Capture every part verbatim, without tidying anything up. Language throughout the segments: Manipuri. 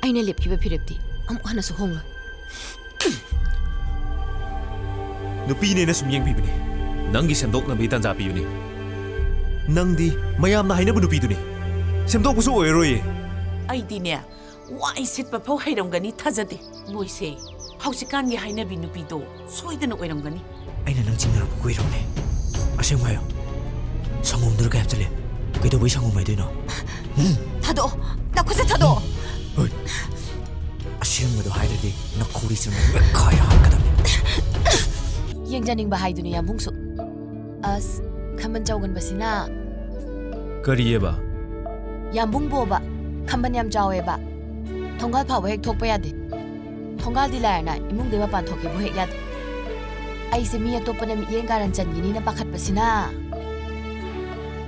ꯑꯩꯅ ꯂꯦꯞꯈꯤꯕ ꯐꯤꯔꯦꯞꯇꯤ ꯑꯃꯨꯛ ꯍꯟꯅꯁꯨ ꯍꯣꯡꯂꯣꯏ꯫ ꯅꯨꯄꯤꯅꯦꯅ ꯁꯨꯝ ꯌꯦꯡꯕꯤꯕꯅꯤ꯫ ꯅꯪꯒꯤ ꯁꯦꯝꯗꯣꯛꯅꯕꯒꯤ ꯇꯥꯟꯖꯥ ꯄꯤꯕꯅꯤ꯫ ꯅꯪꯗꯤ ꯃꯌꯥꯝꯅ ꯍꯥꯏꯅꯕ ꯅꯨꯄꯤꯗꯨꯅꯤ꯫ ꯁꯦꯝꯗꯣꯛꯄꯁꯨ ꯑꯣꯏꯔꯔꯣꯏꯌꯦ꯫ ꯑꯩꯗꯤꯅꯦ, ꯋꯥꯏ ꯁꯤꯠꯄ ꯐꯥꯎ ꯍꯩꯔꯝꯒꯅꯤ ꯊꯥꯖꯗꯦ꯫ ꯃꯣꯏꯁꯦ ꯍꯧꯖꯤꯛꯀꯥꯟꯒꯤ ꯍꯥꯏꯅꯕꯤ ꯅꯨꯄꯤꯗꯣ ꯁꯣꯏꯗꯅ ꯑꯣꯏꯔꯝꯒꯅꯤ꯫ ꯑꯩꯅ ꯅꯪ ꯆꯤꯡꯅꯔꯛꯄ ꯀꯨꯏꯔꯕꯅꯦ꯫ ꯑꯁꯦꯡꯕ ꯍꯥꯏꯌꯣ꯫ ꯁꯪꯒꯣꯝꯗꯨꯗ ꯀꯌꯥꯝ ꯆꯠꯂꯦ? ꯀꯩꯗꯧꯕꯩ ꯁꯪꯒꯣꯝ ꯍꯥꯏꯗꯣꯏꯅꯣ? ꯊꯥꯗꯣꯛꯑꯣ! ꯅꯈꯨꯠꯁꯦ ꯊꯥꯗꯣꯛꯑꯣ! ꯍꯣꯏ꯫ ꯑꯁꯦꯡꯕꯗꯣ ꯍꯥꯏꯗ꯭ꯔꯗꯤ ꯅꯈꯧꯔꯤ ꯆꯨꯝꯅ ꯃꯦꯠꯈꯥꯏ ꯍꯥꯠꯀꯗꯕꯅꯤ꯫ ꯌꯦꯡꯖꯅꯤꯡꯕ ꯍꯥꯏꯗꯨꯅꯤ, ꯌꯥꯝꯕꯨꯡꯁꯨ꯫ ꯑꯁ, ꯈꯝꯕꯟ ꯆꯥꯎꯒꯟꯕꯁꯤꯅ꯫ ꯀꯔꯤꯑꯕ? ꯌꯥꯝꯕꯨꯡꯕꯣꯕ, ꯈꯝꯕꯟ ꯌꯥꯝ ꯆꯥꯎꯋꯦꯕ꯫ ꯊꯣꯡꯒꯥꯜ ꯐꯥꯎꯕ ꯍꯦꯛ ꯊꯣꯛꯄ ꯌꯥꯗꯦ꯫ ꯊꯣꯡꯒꯥꯜꯗꯤ ꯂꯥꯏꯔꯅ ꯏꯃꯨꯡꯗꯩ ꯃꯄꯥꯟ ꯊꯣꯛꯀꯦꯕꯨ ꯍꯦꯛ ꯌꯥꯗꯦ꯫ ꯑꯩꯁꯦ ꯃꯤ ꯑꯇꯣꯞꯄꯅ ꯃꯤꯠꯌꯦꯡ ꯀꯥꯔꯟ ꯆꯟꯈꯤꯅꯤꯅ ꯄꯥꯈꯠꯄꯁꯤꯅ꯫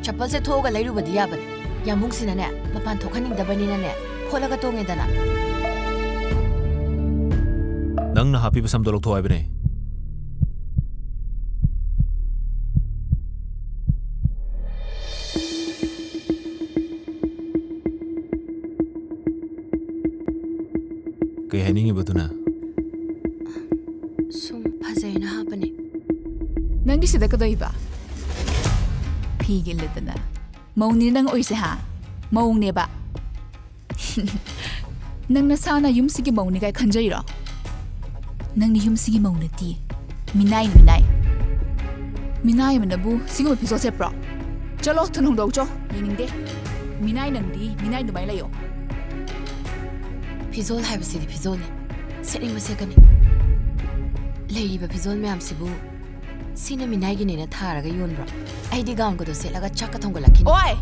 ꯆꯄꯜꯁꯦ ꯊꯣꯛꯑꯒ ꯂꯩꯔꯨꯕꯗꯤ ꯌꯥꯕꯅꯦ꯫ ꯌꯥꯝꯕꯨꯡꯁꯤꯅꯅꯦ, ꯃꯄꯥꯟ ꯊꯣꯛꯍꯟꯅꯤꯡꯗꯕꯅꯤꯅꯅꯦ, ꯐꯣꯠꯂꯒ ꯇꯣꯡꯉꯦꯗꯅ꯫ ꯅꯪꯅ ꯍꯥꯞꯄꯤꯕ ꯁꯝꯗꯣ ꯂꯧꯊꯣꯛ ꯍꯥꯏꯕꯅꯦ꯫ ꯀꯩ ꯍꯥꯏꯅꯤꯡꯉꯤꯕ ꯑꯗꯨꯅ? ꯁꯨꯝ ꯐꯖꯩꯅ ꯍꯥꯞꯄꯅꯦ꯫ ꯅꯪꯒꯤ ꯁꯤꯗ ꯀꯗꯧꯏꯕ? ꯐꯤꯒ ꯏꯜꯂꯗꯅ꯫ ꯃꯧꯅꯤ ꯅꯪ ꯑꯣꯏꯁꯦ, ꯍꯥ? ꯃꯧꯅꯦꯕ꯫ ꯅꯪ ꯅꯁꯥꯅ ꯌꯨꯝꯁꯤꯒꯤ ꯃꯧꯅꯤ ꯀꯥꯏ ꯈꯟꯖꯩꯔꯣ? ꯅꯪꯗꯤ ꯌꯨꯝꯁꯤꯒꯤ ꯃꯧ ꯅꯠꯇꯦ, ꯃꯤꯅꯥꯏꯅꯤ, ꯃꯤꯅꯥꯏ꯫ ꯃꯤꯅꯥꯏ ꯑꯃꯅꯕꯨ ꯁꯤꯒꯨꯝꯕ ꯐꯤꯖꯣꯜ ꯁꯦꯠꯄ꯭ꯔꯣ? ꯆꯠꯂꯣ, ꯊꯨꯅ ꯍꯣꯡꯗꯣꯛꯎꯆꯣ, ꯌꯦꯡꯅꯤꯡꯗꯦ꯫ ꯃꯤꯅꯥꯏ ꯅꯪꯗꯤ ꯃꯤꯅꯥꯏ ꯑꯗꯨꯃꯥꯏꯅ ꯂꯩꯌꯣ꯫ ꯐꯤꯖꯣꯜ ꯍꯥꯏꯕꯁꯤꯗꯤ ꯐꯤꯖꯣꯜꯅꯤ, ꯁꯦꯠꯅꯤꯡꯕ ꯁꯦꯠꯀꯅꯤ꯫ ꯂꯩꯔꯤꯕ ꯐꯤꯖꯣꯜ ꯃꯌꯥꯝꯁꯤꯕꯨ ꯁꯤꯅ ꯃꯤꯅꯥꯏꯒꯤꯅꯦꯅ ꯊꯥꯔꯒ ꯌꯣꯟꯕ꯭ꯔꯣ? ꯑꯩꯗꯤ ꯒꯥꯎꯟꯒꯗꯣ ꯁꯦꯠꯂꯒ ꯆꯥꯛꯀ ꯊꯣꯡꯒꯠꯂꯛꯈꯤꯅꯤ꯫ ꯑꯣꯏ!